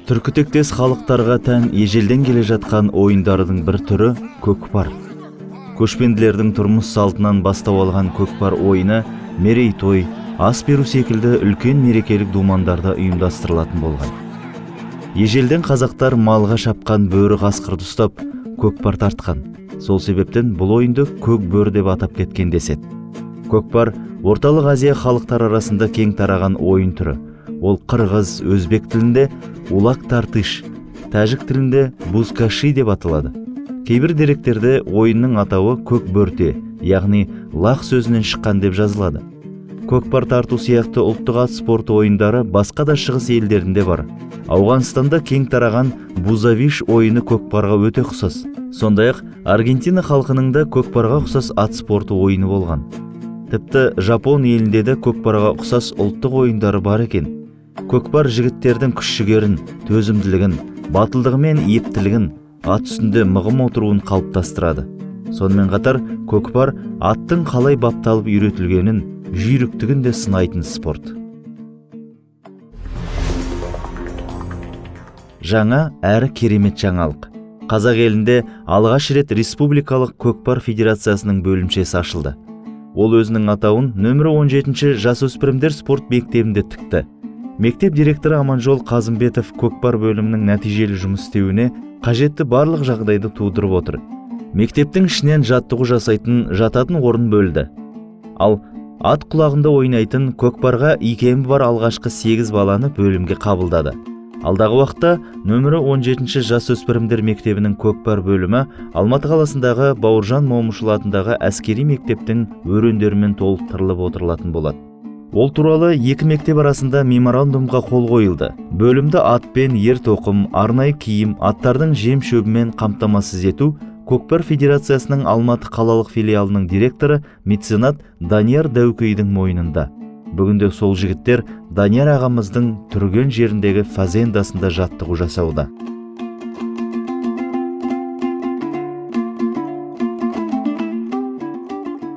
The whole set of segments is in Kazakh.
Түркітектес халықтарға тән ежелден келе жатқан ойындардың бір түрі көкпар. Көшпенділердің тұрмыс салтынан бастау алған көкпар ойыны мерейтой, ас беру секілді үлкен мерекелік думандарда ұйымдастырылатын болған. Ежелден қазақтар малға шапқан бөрі қасқырды ұстап, көкпар тартқан. Сол себептен бұл ойынды көк бөрі деп атап кеткен деседі. Көкпар Орталық Азия халықтары арасында кең тараған ойын түрі. Ол қырғыз, өзбек тілінде улак тартыш, тәжік тілінде бузкаши деп аталады. Кейбір деректерде ойынның атауы көк бөрте, яғни лақ сөзінен шыққан деп жазылады. Көкпар тарту сияқты ұлттық ат спорты ойындары басқа да шығыс елдерінде бар. Ауғанстанда кең тараған бузавиш ойыны көкпарға өте ұқсас. Сондай-ақ Аргентина халқының да көкпарға ұқсас ат спорты ойыны болған. Тіпті Жапон елінде де көкпарға ұқсас ұлттық ойындары бар екен. Көкпар жігіттердің күш-жігерін, төзімділігін, батылдығы мен ептілігін, ат үстінде мығым отыруын қалыптастырады. Сонымен қатар көкпар аттың қалай бапталып үйретілгенін, жүйріктігін де сынайтын спорт. Жаңа әрі керемет жаңалық. Қазақ елінде алғаш рет Республикалық көкпар федерациясының бөлімшесі ашылды. Ол өзінің атауын нөмірі 17-ші жасөспірімдер спорт мектебінде тікті. Мектеп директоры Аманжол Қазымбетов көкпар бөлімінің нәтижелі жұмыс істеуіне қажетті барлық жағдайды тудырып отыр. Мектептің ішінен жаттығу жасайтын жататын орын бөлді. Ал ат құлағында ойнайтын көкпарға икемі бар алғашқы 8 баланы бөлімге қабылдады. Алдағы уақытта нөмірі 17-ші жасөспірімдер мектебінің көкпар бөлімі Алматы қаласындағы Бауыржан Момышұлы атындағы әскери мектептің өрендерімен толықтырылып отырылатын болады. Ол туралы екі мектеп арасында меморандумға қол қойылды. Бөлімді атпен, ер тоқым, арнайы киім, аттардың жем шөбімен қамтамасыз ету Көкпар федерациясының Алматы қалалық филиалының директоры меценат Данияр Дәукейдің мойнында. Бүгінде сол жігіттер Данияр ағамыздың түрген жеріндегі фазендасында жаттығу жасауда.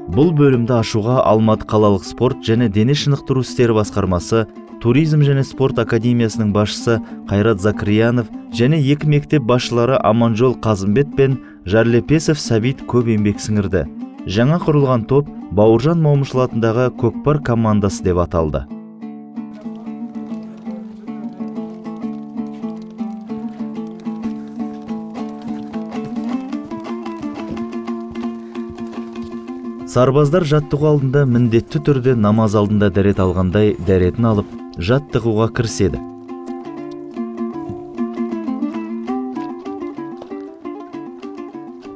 Бұл бөлімді ашуға Алматы қалалық спорт және дене шынықтыру істері басқармасы, Туризм және спорт академиясының басшысы Қайрат Закриянов және екі мектеп басшылары Аманжол Қазымбет пен Жарлепесов Сәбит көп еңбек сіңірді. Жаңа құрылған топ Бауыржан Момышұлы атындағы көкпар командасы деп аталды. Сарбаздар жаттығу алдында міндетті түрде намаз алдында дәрет алғандай дәретін алып, жаттығуға кіріседі.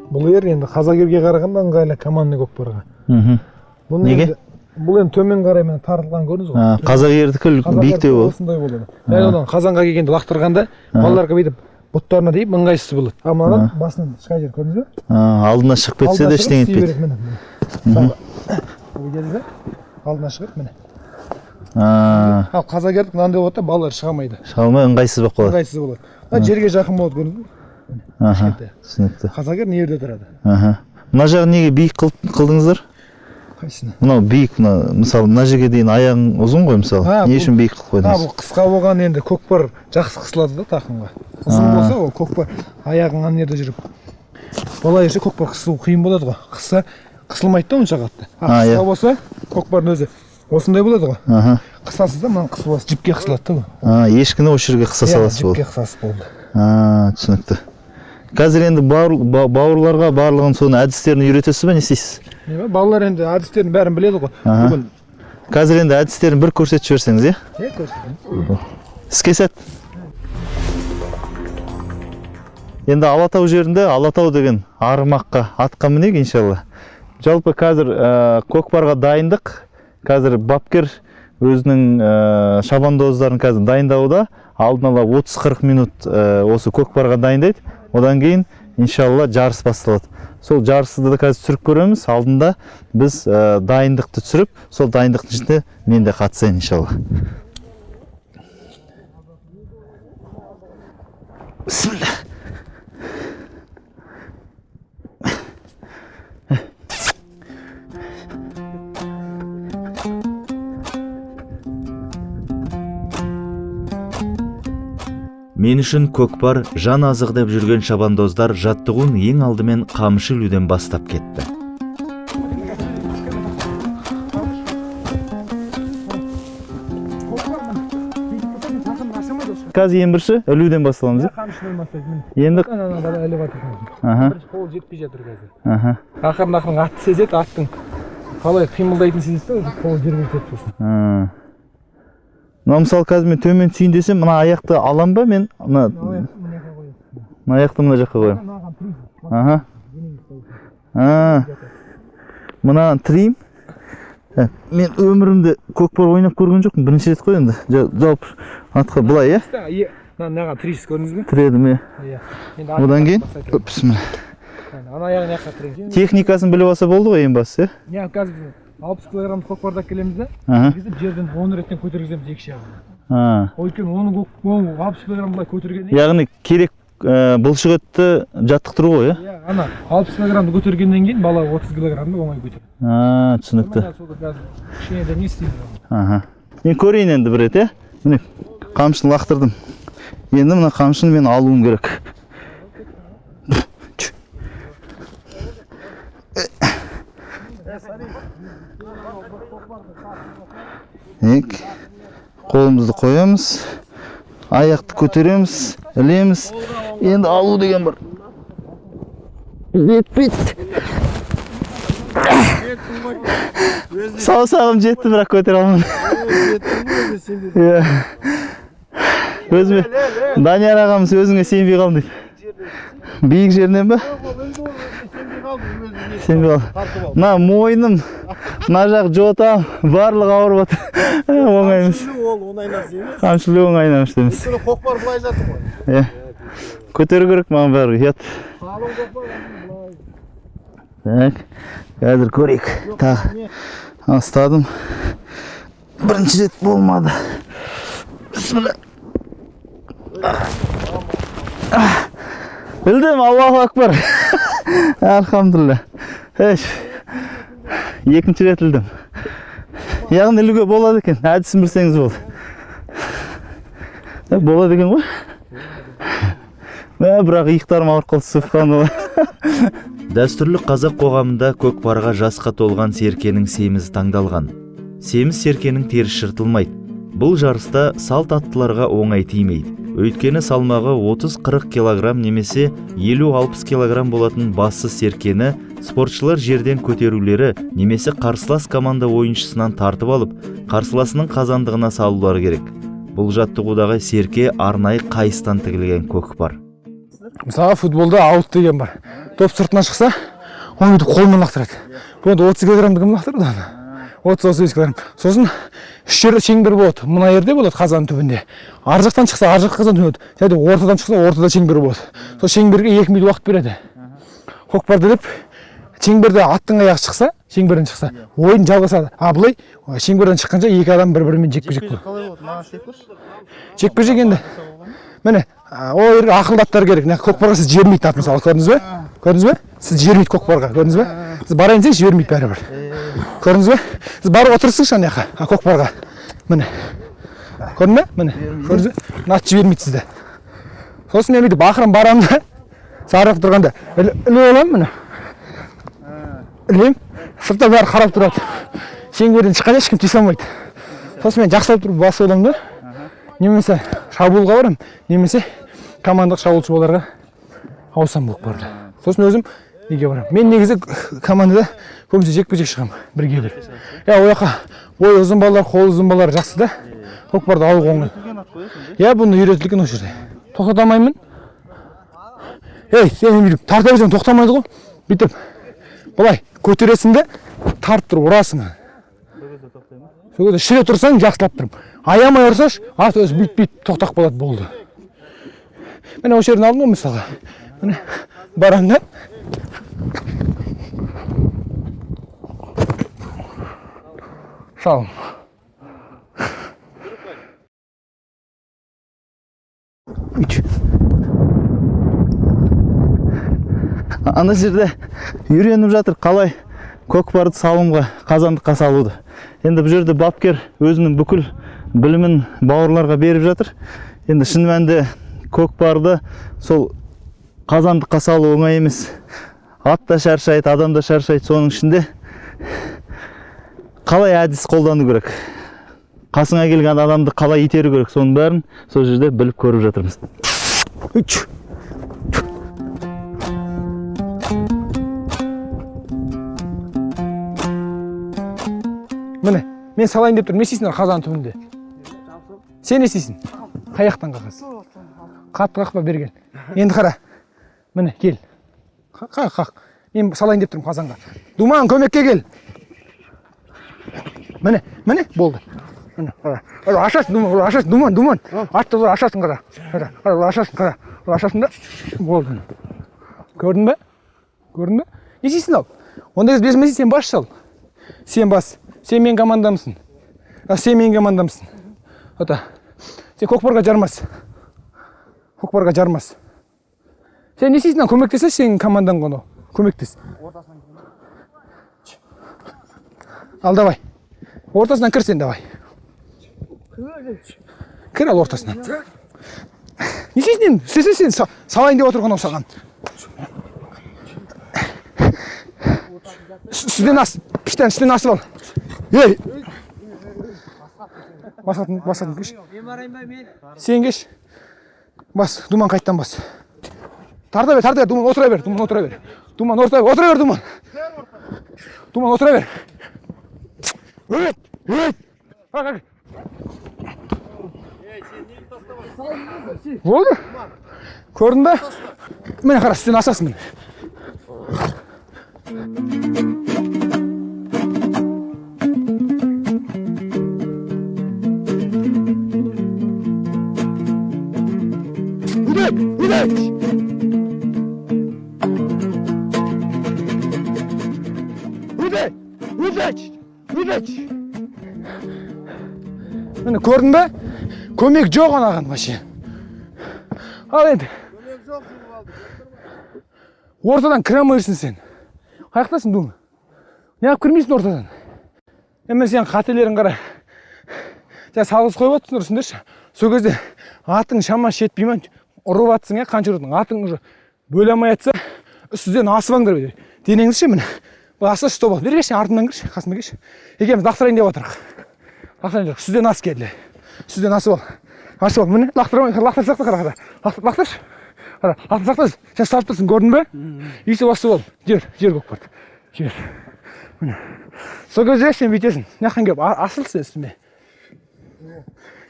Бұл ер енді қазақ ерге қарағанда ыңғайлы командный көкпарға. Бұны Неге? Енді, бұл енді төмен қарай міне тартылған, көрдіңіз ғой. Қазақ ердікі Қазақ биіктеу ердікі болады. Осындай болады. Дәл одан қазанға келгенде лақтырғанда балаларға бүйтіп бұттарына дейіп ыңғайсыз болады. А мынадан басынан шыға жер, көрдіңіз бе? Алдына шығып кетсе Алдына де шығып ештеңе істей етпейді. береді, міне, міне. Мысалға, бұл келді, алдына шығып міне. Ал қазақ ердік мынандай болады да, балалар шыға алмайды. Шыға алмай ыңғайсыз болып қалады. Ыңғайсыз болады. Мына жерге жақын болады, көрдіңіз бе? Кішкентай. Түсінікті. Қазақ ер мына жерде тұрады. Мына жағын неге биік қылдыңыздар? Қайсыны? Мынау биік, мына мысалы мына жерге дейін аяғың ұзын ғой мысалы. Не үшін биік қылып қойдыңыз? Бұл қысқа болған, енді көкпар жақсы қысылады да тақымға. Ұзын болса, ол көкпар аяғың ана жерде жүріп. Бала ерсе көкпар қысу қиын болады ғой. Қысса қысылмайды да онша қатты. А қысқа болса көкпардың өзі осындай болады ғой. Қысасыз да, мынаны қысып аласыз, жіпке қысылады да бұл. Ешкіні осы жерге қыса Иә, саласыз жіпке болды. қысасыз, болды. Түсінікті. Қазір енді бауырларға барлығын соның әдістерін үйретесіз бе, не істейсіз? Не ба, балалар енді әдістердің бәрін біледі ғой. Бүгін Қазір енді әдістерін бір көрсетіп жіберсеңіз, иә? Иә, көрсетемін. Іске сәт. Енді Алатау жерінде Алатау деген арғымаққа атқа мінейік, иншалла. Жалпы қазір көкпарға дайындық. Қазір бапкер өзінің шабандоздарын қазір дайындауда. Алдын ала 30-40 минут осы көкпарға дайындайды. Одан кейін иншалла жарыс басталады. Сол жарысты да қазір түсіріп көреміз. Алдында біз дайындықты түсіріп, сол дайындықтың ішінде мен де қатысайын иншалла. Бісміллә. Мен үшін көкпар жан азығы деп жүрген шабандоздар жаттығуын ең алдымен қамшы ілуден бастап кетті. Қазір ең бірінші ілуден басталамыз. Қамшыдан бастайды, міне. Енді Ана бала іліп жатыр қазір. Бірінші қолы жетпей жатыр қазір. Ақырын ақырын атты сезеді, аттың қалай қимылдайтынын сезеді да, уже қолы жерге жетеді сосын. Мына, мысалы, қазір мен төмен түсейін десем, мына аяқты алам ба мен? Мына Мына жаққа қоясың. Мына аяқты мына жаққа қоямын. Мынаған тірейсің. Мынаған тіреймін. Мен өмірімде көкпар ойнап көрген жоқпын, бірінші рет қой енді. Жалпы атқа былай, иә? Мынаған тірейсіз, көрдіңіз бе? Тіредім, иә. Иә. Енді Одан кейін бастайды. Бісміллә. Ана аяғын жаққа тірейсіз. Техникасын біліп алса болды ғой ең бастысы, иә? Не, қазір біз 60 килограмм көкпарды алып келеміз да, негізі жерден 10 реттен көтергіземіз екі жағынан. Өйткені оның 60 килограмм былай көтергеннен кейін, Яғни керек бұлшық етті жаттықтыру ғой, иә? Иә, ана 60 килограммды көтергеннен кейін бала 30 килограммды оңай көтереді. Түсінікті. Сол қазір кішкене де не істейміз оны. Мен көрейін енді бір рет, иә? Міне, қамшыны лақтырдым. Енді мына қамшыны мен алуым керек. Ек. Қолымызды қоямыз. Аяқты көтереміз, ілеміз. Енді алу деген бар. Жетпейді. Саусағым жетті, бірақ көтере алмадым. Иә. Өзіме Данияр ағамыз өзіңе сенбей қалдым дейді. Биік жерінен бе? Сенбей қалдым. Мына мойным, мына жақ жотам, барлығы ауырып жатыр. Оңай емес. Ол оңай нәрсе емес. Қамшы ілу оңай нәрсе емес. Өйткені көкпар былай жатыр ғой. Иә. Көтеру керек маған бәрі, ұят. Так, қазір көрейік. Тағы ұстадым. Бірінші рет болмады. Бісміллә. Білдім, Аллаху акбар. Альхамдулилля. Еш. Екінші рет ілдім. Яғни ілуге болады екен. Әдісін білсеңіз болды. Болады екен ғой. Бірақ иықтарым ауырып қалды, субханалла. Дәстүрлі қазақ қоғамында көкпарға жасқа толған серкенің семізі таңдалған. Семіз серкенің терісі жыртылмайды. Бұл жарыста салт аттыларға оңай тимейді. Өйткені салмағы 30-40 килограмм немесе 50-60 килограмм болатын бассыз серкені спортшылар жерден көтерулері немесе қарсылас команда ойыншысынан тартып алып, қарсыласының қазандығына салулары керек. Бұл жаттығудағы серке арнайы қайыстан тігілген көкпар. Мысалға, футболда аут деген бар. Доп сыртына шықса, оны бүйтіп қолмен лақтырады. Бұл енді 30 килограммды кім лақтырады оны? 30-35 килограмм. Сосын үш жерде шеңбер болады. Мына жерде болады, қазанның түбінде. Ар жақтан шықса, ар жақ қазан түбінде. Және ортадан шықса, ортада шеңбер болады. Сол шеңберге 2 минут уақыт береді. Көкпарды деп шеңберде аттың аяғы шықса, шеңберден шықса, ойын жалғасады. А былай шеңберден шыққанша екі адам бір-бірімен жекпе-жек болады. Қалай болады? Маған істеп көрші. Жекпе-жек енді. Міне, ол жерге ақылды аттар керек. Мына көкпарға сіз жібермейді ат, мысалы, көрдіңіз бе? Көрдіңіз бе? Сіз жібермейді көкпарға, көрдіңіз бе? Сіз барайын десеңіз, жібермейді бәрібір. Көрдіңіз бе? Сіз барып отырсыңызшы ана жаққа, көкпарға. Міне. Көрдің бе? Міне. Көрдіңіз бе? Мына ат жібермейді сізді. Сосын мен бүйтіп ақырын барамын да, сарып тұрғанда іліп аламын, міне. Ілемін. Сыртта бәрі қарап тұрады. Шеңберден шыққанша ешкім тиісе алмайды. Сосын мен жақсылап тұрып басып аламын да, немесе шабуылға барамын, немесе командалық шабуылшы балаларға ауысамын көкпарда. Сосын өзім неге барамын? Мен негізі командада көбінесе жекпе-жек шығамын бірге бір. Иә, ол жаққа бойы ұзын балалар, қолы ұзын балалар жақсы да. Көкпарды алуға оңай. Иә, бұны үйретілген осы жерде. Тоқтата алмаймын. Ей, сен бүйтіп тарта берсең тоқтамайды ғой. Бүйтіп былай көтересің де, тартып тұрып ұрасың. Сол кезде шіре тұрсаң, жақсылап тұрып. Аямай ұрсашы, ат өзі бүйтіп тоқтап қалады, болды. Міне, осы жерден алдым ғой, мысалға. Міне, барамын да. Салым. Үч. Ана жерде үйреніп жатыр қалай көкпарды салымға, қазандыққа салуды. Енді бұл жерде бапкер өзінің бүкіл білімін бауырларға беріп жатыр. Енді шын мәнінде Көкпарды сол қазандыққа салу оңай емес. Ат та шаршайды, адам да шаршайды. Соның ішінде қалай әдіс қолдану керек, қасыңа келген адамды қалай итеру керек, соның бәрін сол жерде біліп көріп жатырмыз. Үч. Міне, мен салайын деп тұрмын. Не істейсің қазан түбінде? Сен не істейсің? Қай жақтан қағасың? Қатты қақпа, бері кел. Енді қара. Міне, кел. Қақ, қақ. Мен салайын деп тұрмын қазанға. Думан, көмекке кел. Міне, міне, болды. Міне, қара. Қара, ашасың, Думан, қара, ашасың, Думан, Думан. Атты бұлар ашасың, қара. Қара, қара, бұлар ашасың, қара. Бұлар ашасың да, болды. Көрдің бе? Көрдің бе? Не істейсің ал? Ондай кезде білесің бе, сен бас шал. Сен бас. Сен менің командамсың. А, сен менің командамсың. Ата. Сен көкпарға жармас. Көкпарға жармас. Сен не істейсің? Көмектесе сенің командаң ғой анау. Көмектес. Ал давай. Ортасынан кір сен давай. Кір ал ортасынан. Не істейсің енді? Істесе сен салайын деп отырған анау саған. Үстінен ас. Піштен үстінен асып ал. Ей! Басатын, басатын кеш. Мен барайын ба мен? Сен кеш. Бас, Думан қайттан бас. Тарта бер, тарта бер, Думан отыра бер, Думан отыра бер. Думан отыра бер, отыра бер, Думан. Думан отыра бер. Өт, өт. Қақ, қақ. Болды. Көрдің бе? Міне қара, үстінен асасың міне. Удачи! Удачи! Удачи! Удачи! Удачи! Міне көрдің бе? Көмек жоқ анаған вообще. Ал енді. Ортадан кіре алмайсың сен. Қаяқтасың, Дума? Неғып кірмейсің ортадан? Е, сен қателерің қара. Жаңа салғыз қойып отырсыңдар сендерші. Сол кезде атың шамасы жетпей ма, ұрып атсың, иә, қанша ұрдың, атың уже бөле алмай атса, үстіден асып алыңдар бері. Денеңді ше, міне. Былай асса, стоп ал. Бері келші, артымнан кірші, қасыма келші. Екеуміз лақтырайын деп отырық. Лақтырайын деп. Үстіден ас келді. Үстіден асып ал. Асып ал. Міне, лақтырмай, лақтырсақ та қара, қара. Лақтыршы. Қара, лақтырсақ та сен ұстап тұрсың, көрдің бе? Өйтіп асып ал. Жібер, жібер көкпарды. Жібер. Міне. Сол кезде сен бүйтесің. Мына жақтан келіп асыл сен үстіме.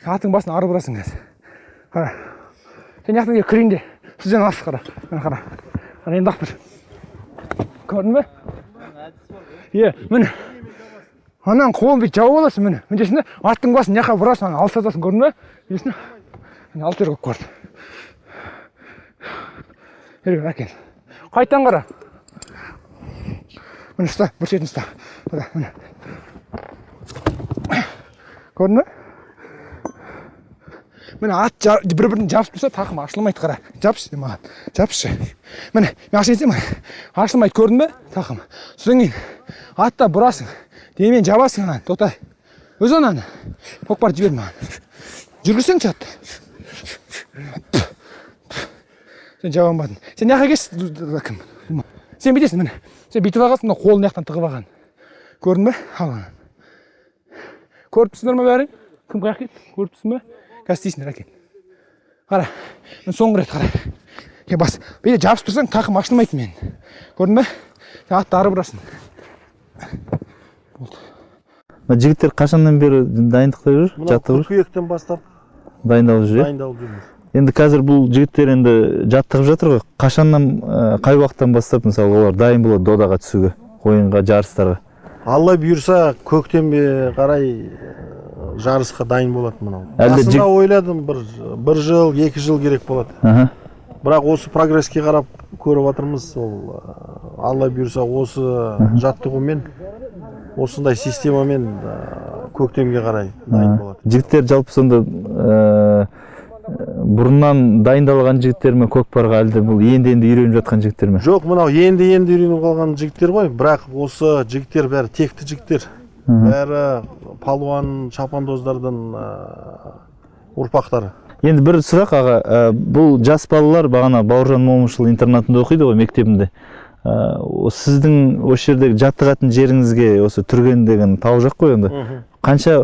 Атың басын ары бұрасың қазір. Қара. Сен мына жақтан келіп кірейін де. Үстіден ас қара. Міне қара. Қара, енді лақтыр. Көрдің бе? Иә, міне. Ананың қолын бүйтіп жауып аласың, міне. Міндесің де, аттың басын мына жаққа бұрасың, ана алып тастайсың, көрдің бе? Білесің бе? Міне, алып бер көкпарды. Бері бер, әкел. Қайтадан қара. Міне ұста, бір шетін ұста. Қара, міне. Көрдің бе? Міне ат бір-бірін жабысып тұрса тақым ашылмайды, қара. Жабысшы маған. Жабысшы. Міне, мен ашайын десем, ашылмайды, көрдің бе? Тақым. Содан кейін атта бұрасың. Демен жабасың ананы, тоқта. Өзі ананы. Көкпарды жібер маған. Жүргізсеңші атты. Сен жаба алмадың. Сен мына жаққа келші, кім? Сен бүйтесің, міне. Сен бүйтіп алғансың, мына қолын мына жақтан тығып алған. Көрдің бе? Ал ананы. Көріп тұрсыңдар ма бәрің? Кім қаяққа кетті? Көріп тұрсың ба? Қазір істейсіңдер, әкел. Қара. Міне соңғы рет қара. Е, бас. Бүйтіп жабысып тұрсаң тақым ашылмайды мен. Көрдің бе? Сен атты ары бұрасың. Мына жігіттер қашаннан бері дайындықта жүр, Мынау жаттығып жүр, қыркүйектен бастап дайындалып жүр, иә? дайындалып жүрміз. Енді қазір бұл жігіттер енді жаттығып жатыр ғой. Қашаннан, қай уақыттан бастап мысалы олар дайын болады додаға түсуге, ойынға, жарыстарға? Алла бұйырса, көктемге қарай жарысқа дайын болады мынау. Әлде Басында ойладым, бір жыл, 2 жыл керек болады. Бірақ осы прогресске қарап көріп жатырмыз, ол Алла бұйырса осы жаттығумен, осындай системамен көктемге қарай дайын болады. Жігіттер жалпы сонда бұрыннан дайындалған жігіттер ме көкпарға, әлде бұл енді-енді үйреніп жатқан жігіттер ме? Жоқ, мынау енді-енді үйреніп қалған жігіттер ғой, бірақ осы жігіттер бәрі текті жігіттер. Бәрі палуан, шапандоздардың ұрпақтары. Енді бір сұрақ, аға, бұл жас балалар бағана Бауыржан Момышұлы интернатында оқиды ғой, мектебінде. Сіздің осы жердегі жаттығатын жеріңізге, осы Түрген деген тау жақ қой енді. Қанша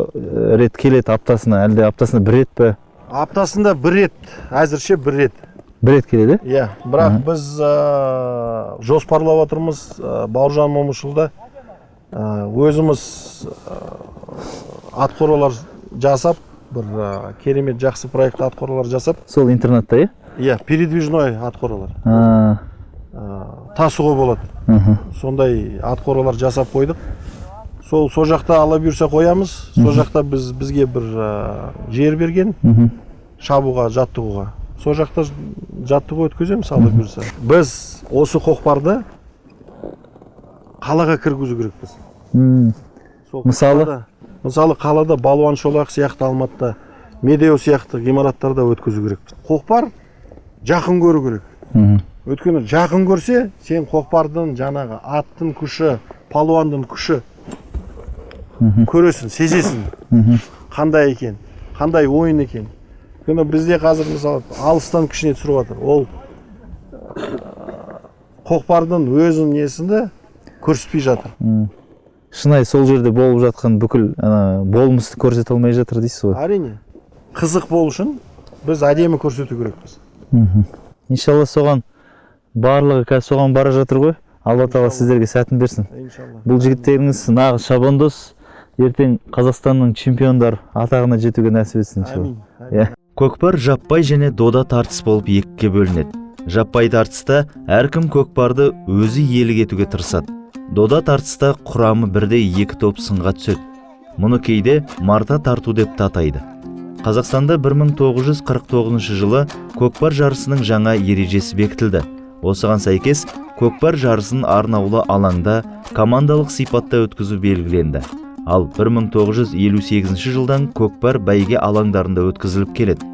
рет келеді аптасына, әлде аптасына бір рет пе? Аптасында бір рет, әзірше бір рет. Бір рет келеді? Иә, бірақ біз жоспарлап отырмыз, Бауыржан Момышұлыда өзіміз ат қоралар жасап, бір керемет жақсы проект ат қоралар жасап. Сол интернатта, иә? Иә, передвижной ат қоралар. Тасуға болады. Сондай ат қоралар жасап қойдық. Сол жақта ала бұйырса қоямыз. Сол жақта бізге бір жер берген шабуға, жаттығуға. Сол жақта жаттығу өткіземіз, алла бұйырса. Біз осы көкпарды қалаға кіргізу керекпіз. Сол Мысалы? Мысалы, қалада Балуан Шолақ сияқты, Алматыда Медеу сияқты ғимараттарда өткізу керекпіз. Көкпар жақын көру керек. Өйткені жақын көрсе, сен көкпардың жаңағы аттың күші, палуандың күші көресің, сезесің. Қандай екен, қандай ойын екен. Өйткені бізде қазір мысалы алыстан кішкене түсіріп жатыр. Ол көкпардың өзінің несінде көрсетпей жатыр. Шынайы сол жерде болып жатқан бүкіл болмысты көрсете алмай жатыр дейсіз ғой. Әрине, қызық болу үшін біз әдемі көрсету керекпіз. Иншалла, соған барлығы қазір соған бара жатыр ғой. Алла тағала сіздерге сәтін берсін. Иншалла. Бұл жігіттеріңіз нағыз шабандоз, ертең Қазақстанның чемпиондар атағына жетуге нәсіп етсін иншалла. Әмин. Иә. Көкпар жаппай және дода тартыс болып екіге бөлінеді. Жаппай тартыста әркім көкпарды өзі иелік етуге тырысады. Дода тартыста құрамы бірдей екі топ сынға түседі. Мұны кейде марта тарту деп те атайды. Қазақстанда 1949 жылы көкпар жарысының жаңа ережесі бекітілді. Осыған сәйкес көкпар жарысын арнаулы алаңда командалық сипатта өткізу белгіленді. Ал 1958 жылдан көкпар бәйге алаңдарында өткізіліп келеді.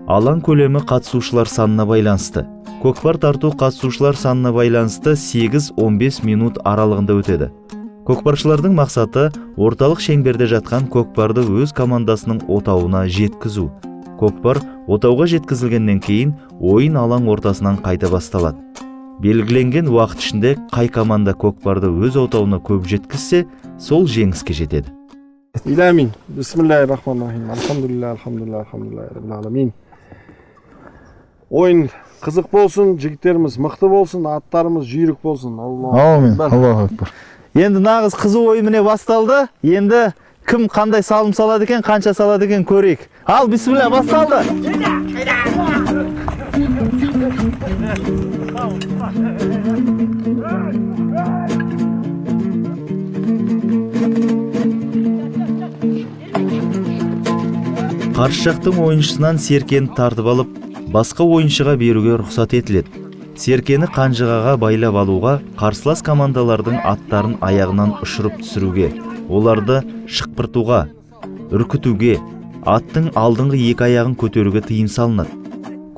Алаң көлемі қатысушылар санына байланысты. Көкпар тарту қатысушылар санына байланысты 8-15 минут аралығында өтеді. Көкпаршылардың мақсаты орталық шеңберде жатқан көкпарды өз командасының отауына жеткізу. Көкпар отауға жеткізілгеннен кейін ойын алаң ортасынан қайта басталады. Белгіленген уақыт ішінде қай команда көкпарды өз отауына көп жеткізсе, сол жеңіске жетеді. Иләмин. Бисмиллахир-рахманир-рахим. Альхамдулилля, альхамдулилля, альхамдулилля раббил аламин. Ойын қызық болсын, жігіттеріміз мықты болсын, аттарымыз жүйрік болсын. Аллаху Аумин. акбар. Аллаху акбар. Енді нағыз қызу ойын міне басталды. Енді кім қандай салым салады екен, қанша салады екен көрейік. Ал бисмилля, басталды. Қарсы жақтың ойыншысынан серкені тартып алып, басқа ойыншыға беруге рұқсат етіледі. Серкені қанжығаға байлап алуға, қарсылас командалардың аттарын аяғынан ұшырып түсіруге, оларды шықпыртуға, үркітуге, аттың алдыңғы екі аяғын көтеруге тыйым салынады.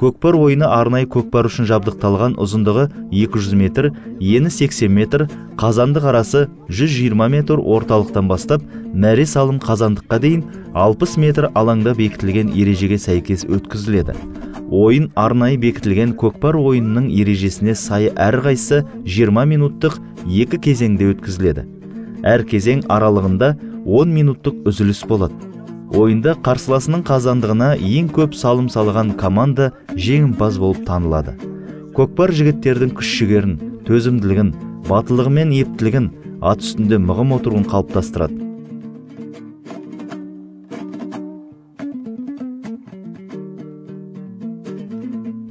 Көкпар ойыны арнайы көкпар үшін жабдықталған ұзындығы 200 метр, ені 80 метр, қазандық арасы 120 метр орталықтан бастап мәре салым қазандыққа дейін 60 метр алаңда бекітілген ережеге сәйкес өткізіледі. Ойын арнайы бекітілген көкпар ойынының ережесіне сай әрқайсысы 20 минуттық екі кезеңде өткізіледі. Әр кезең аралығында 10 минуттық үзіліс болады. Ойында қарсыласының қазандығына ең көп салым салған команда жеңімпаз болып танылады. Көкпар жігіттердің күш-жігерін, төзімділігін, батылдығы мен ептілігін, ат үстінде мығым отыруын қалыптастырады.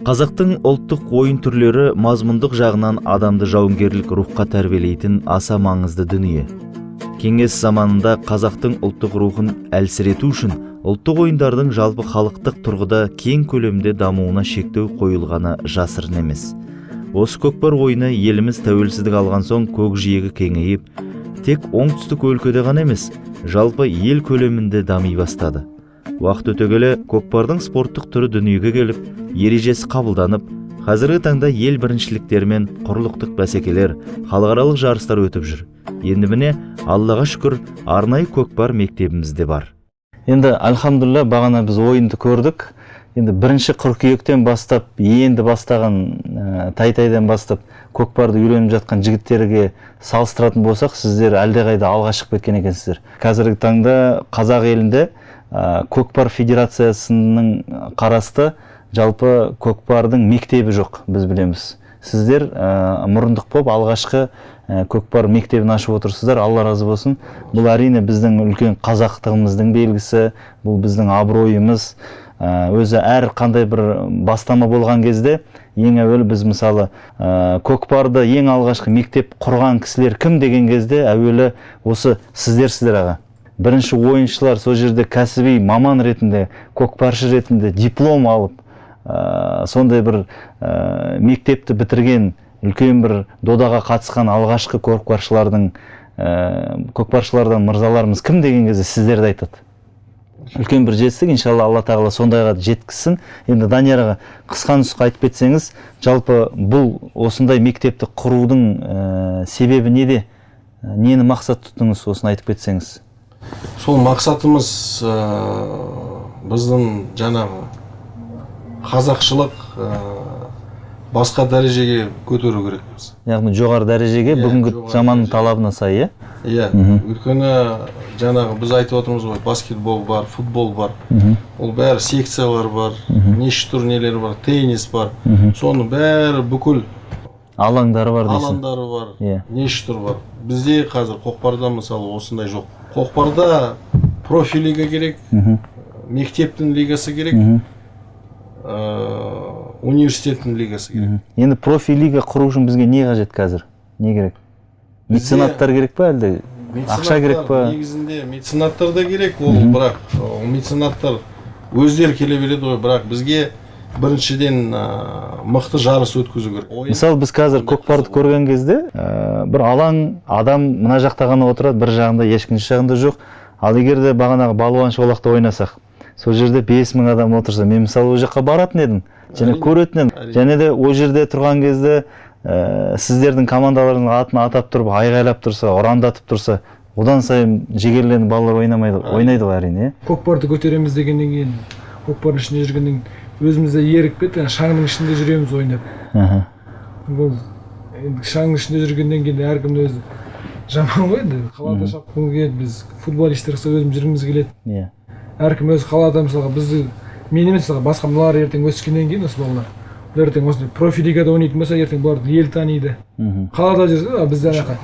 Қазақтың ұлттық ойын түрлері мазмұндық жағынан адамды жауынгерлік рухқа тәрбиелейтін аса маңызды дүние. Кеңес заманында қазақтың ұлттық рухын әлсірету үшін ұлттық ойындардың жалпы халықтық тұрғыда кең көлемде дамуына шектеу қойылғаны жасырын емес. Осы көкпар ойыны еліміз тәуелсіздік алған соң көкжиегі кеңейіп, тек оңтүстік өлкеде ғана емес, жалпы ел көлемінде дами бастады. Уақыт өте келе көкпардың спорттық түрі дүниеге келіп, ережесі қабылданып, қазіргі таңда ел біріншіліктері мен құрлықтық бәсекелер, халықаралық жарыстар өтіп жүр. Енді міне, Аллаға шүкір, арнайы көкпар мектебіміз де бар. Енді альхамдулилля, бағана біз ойынды көрдік. Енді бірінші қыркүйектен бастап, енді бастаған тай-тайдан бастап көкпарды үйреніп жатқан жігіттерге салыстыратын болсақ, сіздер әлдеқайда алға шығып кеткен екенсіздер. Қазіргі таңда қазақ елінде көкпар федерациясының қарасты жалпы көкпардың мектебі жоқ, біз білеміз. Сіздер мұрындық болып алғашқы көкпар мектебін ашып отырсыздар. Алла разы болсын. Бұл әрине біздің үлкен қазақтығымыздың белгісі, бұл біздің абыройымыз. Өзі әр қандай бір бастама болған кезде ең әуелі біз мысалы көкпарды ең алғашқы мектеп құрған кісілер кім деген кезде әуелі осы сіздерсіздер аға. Бірінші ойыншылар сол жерде кәсіби маман ретінде, көкпаршы ретінде диплом алып, сондай бір мектепті бітірген, үлкен бір додаға қатысқан алғашқы көкпаршылардан мырзаларымыз кім деген кезде сіздерді айтады. Үлкен бір жетістік, иншалла Алла тағала сондайға жеткізсін. Енді Данияр аға, қысқа нұсқа айтып кетсеңіз, жалпы бұл осындай мектепті құрудың себебі неде? Нені мақсат тұттыңыз, осыны айтып кетсеңіз. Сол мақсатымыз біздің жаңағы қазақшылық басқа дәрежеге көтеру керекпіз. Яғни жоғары дәрежеге, Иә, бүгінгі жоғары заманның дәреже. талабына сай, иә? Иә, өйткені жаңағы біз айтып отырмыз ғой, баскетбол бар, футбол бар, ол бәрі секциялар бар, неше түрлі нелер бар, теннис бар, соның бәрі бүкіл алаңдары бар дейсің. Алаңдары бар, неше түрі бар. Бізде қазір көкпарда мысалы осындай жоқ. Көкпарда профи лига керек, мектептің лигасы керек, университеттің лигасы керек. Енді профи лига құру үшін бізге не қажет қазір? Не керек? Меценаттар керек па, әлде ақша керек па? Негізінде меценаттар да керек ол, бірақ ол меценаттар өздері келе береді ғой, бірақ бізге біріншіден мықты жарыс өткізу керек. Ойын Мысалы, біз қазір сондай көкпарды қызық. көрген кезде бір алаң, адам мына жақта ғана отырады, бір жағында, екінші жағында жоқ. Ал егер де бағанағы Балуан Шолақта ойнасақ, сол жерде 5000 адам отырса, мен мысалы ол жаққа баратын едім және көретін едім. Және де ол жерде тұрған кезде сіздердің командаларыңыздың атын атап тұрып, айғайлап тұрса, ұрандатып тұрса, одан сайын жігерленіп балалар ойнамайды, ойнайды ғой әрине, иә. Көкпарды көтереміз дегеннен кейін, көкпардың ішінде жүргеннен кейін өзіміз де еріп кеттік, ана шаңның ішінде жүреміз ойнап. Бұл енді шаңның ішінде жүргеннен кейін әркім өзі жаман ғой, енді қалада шапқымыз келеді. Біз футболисттер болса, өзіміз жүргіміз келеді. Әркім өз қалада, мысалға, бізді, мен емес, мысалға, басқа мыналар ертең өскеннен кейін, осы балалар, бұлар ертең осындай профи лигада ойнайтын болса, ертең бұларды ел таниды. Қалада жүрсе, а бізде ана жаққа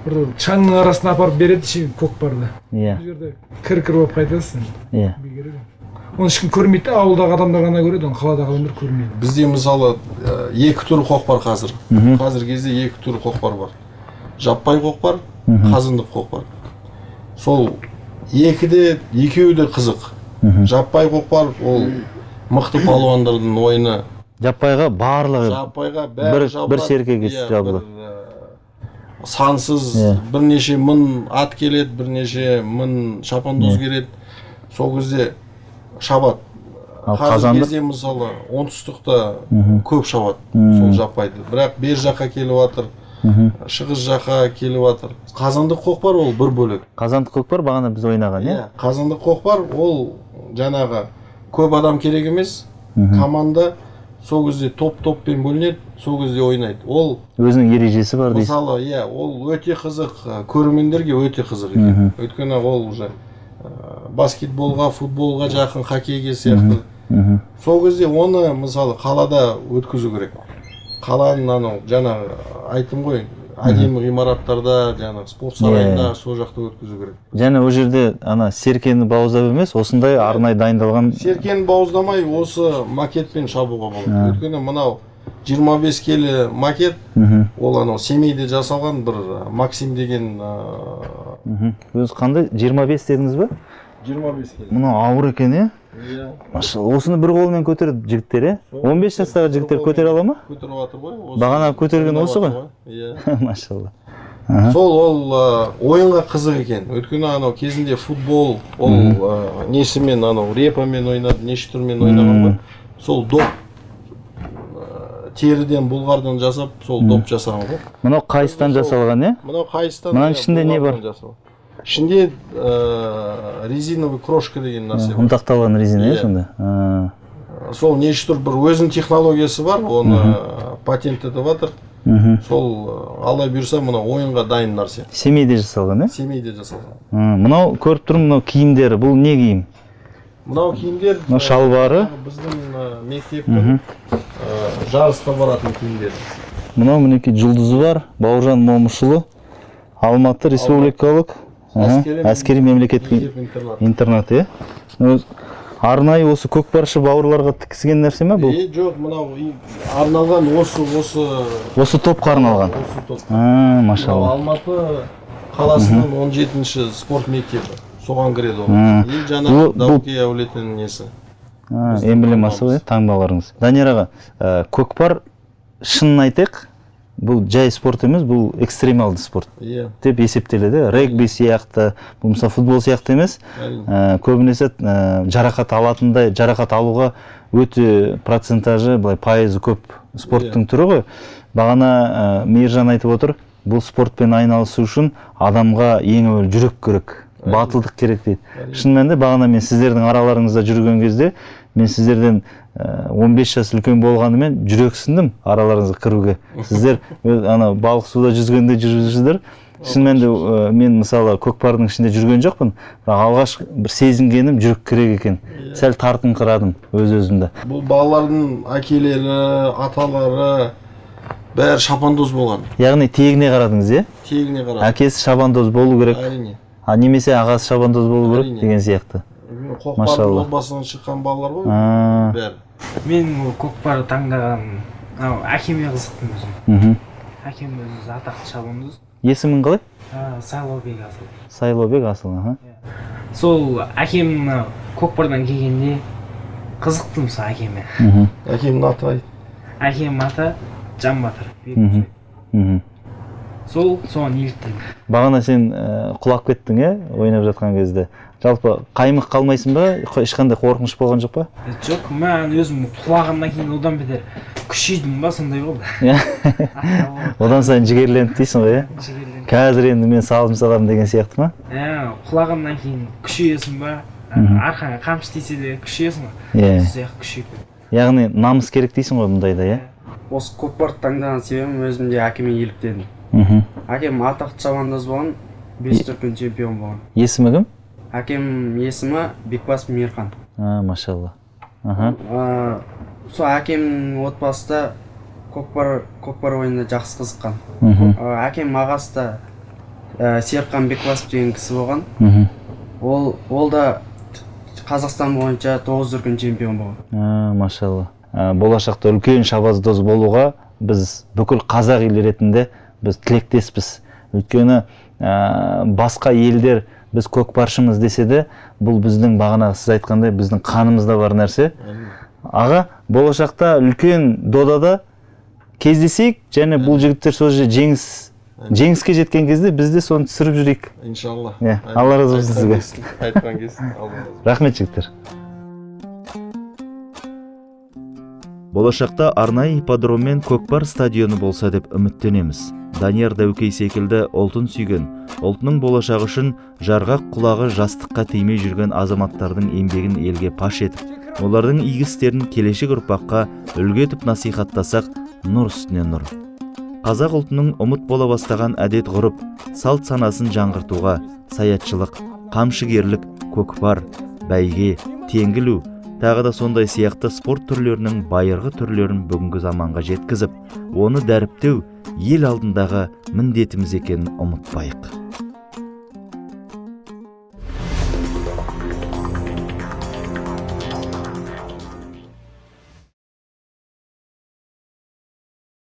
бір шаңның арасына апарып береді ше көкпарды. Бұл жерде кір кір болып қайтасың. Не керек ол? Оны ешкім көрмейді да, ауылдағы адамдар ғана көреді оны, қаладағы адамдар көрмейді. Бізде мысалы екі түр көкпар қазір. Қазіргі кезде екі түр көкпар бар: жаппай көкпар, қазындық көкпар. Сол екі де, екеуі де қызық. Жаппай көкпар ол мықты палуандардың ойыны. Жаппайға барлығы Жаппайға бәрі жабылады. бір серкеге Иә, жабылады. бір, сансыз бірнеше мың ат келеді, бірнеше мың шабандоз келеді, сол кезде шабады. Ал Қазіргі қазандық? кезде мысалы оңтүстікте көп шабады сол жаппайды, бірақ бер жаққа келіп жатыр, шығыс жаққа келіп жатыр. Қазандық көкпар ол бір бөлек. Қазандық көкпар бағана біз ойнаған, иә? Иә, қазандық көкпар ол жаңағы көп адам керек емес, команда сол кезде топ топпен бөлінеді, сол кезде ойнайды ол. Өзінің ережесі бар дейсіз. Мысалы, иә, ол өте қызық, көрермендерге өте қызық екен, өйткені ол уже баскетболға, футболға жақын, хоккейге сияқты. Сол кезде оны мысалы қалада өткізу керек, қаланың анау жаңағы айттым ғой, әдемі ғимараттарда, жаңағы спорт сарайында, сол жақта өткізу керек. Және ол жерде ана серкені бауыздап емес, осындай арнайы дайындалған. Серкені бауыздамай, осы макетпен шабуға болады, өйткені мынау 25 келі макет. Ол анау Семейде жасалған бір Максим деген. Өзі қандай, 25 дедіңіз ба? 25 келі. Мынау ауыр екен, иә? Иә. Машалла, осыны бір қолмен көтереді жігіттер, иә? 15 жастағы жігіттер көтере ала ма? Көтеріп жатыр ғой осы. Бағана көтерген осы ғой? Иә. Машалла. Сол ол ойынға қызық екен, өйткені анау кезінде футбол ол несімен, анау репамен ойнады, неше түрмен ойнаған ғой. Сол доп теріден, бұлғардан жасап, сол доп жасаған ғой. Мынау қайыстан жасалған, иә? Мынау қайыстан. Мынаның Иә, ішінде не бар? Бұлғардан жасалған. Ішінде резиновый крошка деген нәрсе бар. Ұнтақталған резина, иә? Иә. Сонда. Сол неше түр бір өзінің технологиясы бар, оны патенттетіп жатыр. Сол Алла бұйырса, мына ойынға дайын нәрсе. Семейде жасалған, иә? Семейде жасалған. Мынау көріп тұрмын, мынау киімдері, бұл не киім? Мынау киімдер, Мынау шалбары. Біздің мектептің жарысқа баратын киімдері. Мынау мінекей жұлдызы бар, Бауыржан Момышұлы, Алматы республикалық әскери мемлекеттік мектеп интернат. Интернаты, иә? Арнайы осы көкпаршы бауырларға тіккізген нәрсе ме бұл? Жоқ, мынау арналған осы Осы топқа арналған. Осы топ. А, машалла. Алматы қаласының 17-ші спорт мектебі. Соған кіреді ол. И жаңағы Дәукей әулетінің несі. Эмблемасы ғой, таңбаларыңыз. Данияр аға, көкпар, шынын айтайық, бұл жай спорт емес, бұл экстремалды спорт деп есептеледі. Регби сияқты, бұл мысалы футбол сияқты емес. Көбінесе жарақат алатындай, жарақат алуға өте процентажы, былай пайызы көп спорттың түрі ғой. Бағана Мейіржан айтып отыр, бұл спортпен айналысу үшін адамға ең әуелі жүрек керек, батылдық керек дейді. Шын мәнінде бағана мен сіздердің араларыңызда жүрген кезде, мен сіздерден 15 жас үлкен болғанымен жүрексіндім араларыңызға кіруге. Сіздер ана балық суда жүзгенде жүрсіздер. Шын мәнінде мен мысалы көкпардың ішінде жүрген жоқпын, бірақ алғаш бір сезінгенім жүрек керек екен. Сәл тартынқырадым өз-өзімді. Бұл балалардың әкелері, аталары бәрі шабандоз болған. Яғни тегіне қарадыңыз, иә? Тегіне қарадым. Әкесі шабандоз болу керек. Әрине. Немесе ағасы шабандоз болу керек деген сияқты. Көкпардың отбасынан шыққан балалар ғой бәрі. Мен көкпар таңдаған әкеме қызықтым өзім. Әкем өзі атақты шабандоз. Есімің қалай? Сайлаубек Асыл. Сайлаубек Асыл, аха. Сол әкем көкпардан келгенде қызықтым сол әкеме. Әкемнің аты айт. Әкемнің аты Жанбатыр. Сол соған еліктедім. Бағана сен құлап кеттің, иә, ойнап жатқан кезде. Жалпы қаймық қалмайсың ба? Ешқандай қорқыныш болған жоқ па? Жоқ, мен өзім құлағаннан кейін одан бетер күшейдім ба, сондай болды. Одан сайын жігерленіп дейсің ғой, иә? Жігерленіп. Қазір енді мен салым саламын деген сияқты ма? Иә, құлағаннан кейін күшейесің ба? Арқаңа қамшы тисе де күшейесің ғой. Иә. Сол сияқты күшейіп. Яғни намыс керек дейсің ғой мұндайда, иә? Осы көкпарды таңдаған себебім өзім де әкеме еліктедім. Әкем атақты шабандоз болған, 5 дүркін чемпион болған. Есімі кім? Әкем есімі Бекбас Мейірхан. Машалла. Аха. Сол әкемнің отбасы да көкпар ойынына жақсы қызыққан. Әкем ағасы да Серікхан Бекбасов деген кісі болған. Ол да Қазақстан бойынша 9 дүркін чемпион болған. Машалла. Болашақта үлкен шабандоз болуға біз бүкіл қазақ елі ретінде біз тілектеспіз. Өйткені басқа елдер біз көкпаршымыз десе де, бұл біздің бағанағы сіз айтқандай біздің қанымызда бар нәрсе. Аға, болашақта үлкен додада кездесейік және бұл жігіттер сол жерде жеңіске жеткен кезде біз де соны түсіріп жүрейік. Иншалла. Алла разы болсын сізге. Айтқан келсін. Алла разы болсын. Рахмет, жігіттер. Болашақта арнайы ипподром мен көкпар стадионы болса деп үміттенеміз. Данияр Дәукей секілді ұлтын сүйген, ұлтының болашағы үшін жарғақ құлағы жастыққа тимей жүрген азаматтардың еңбегін елге паш етіп, олардың игі істерін келешек ұрпаққа үлгі етіп насихаттасақ, нұр үстіне нұр. Қазақ ұлтының ұмыт бола бастаған әдет ғұрып, салт санасын жаңғыртуға саятшылық, қамшыгерлік, көкпар, бәйге, теңгілу, тағы да сондай сияқты спорт түрлерінің байырғы түрлерін бүгінгі заманға жеткізіп, оны дәріптеу ел алдындағы міндетіміз екенін ұмытпайық.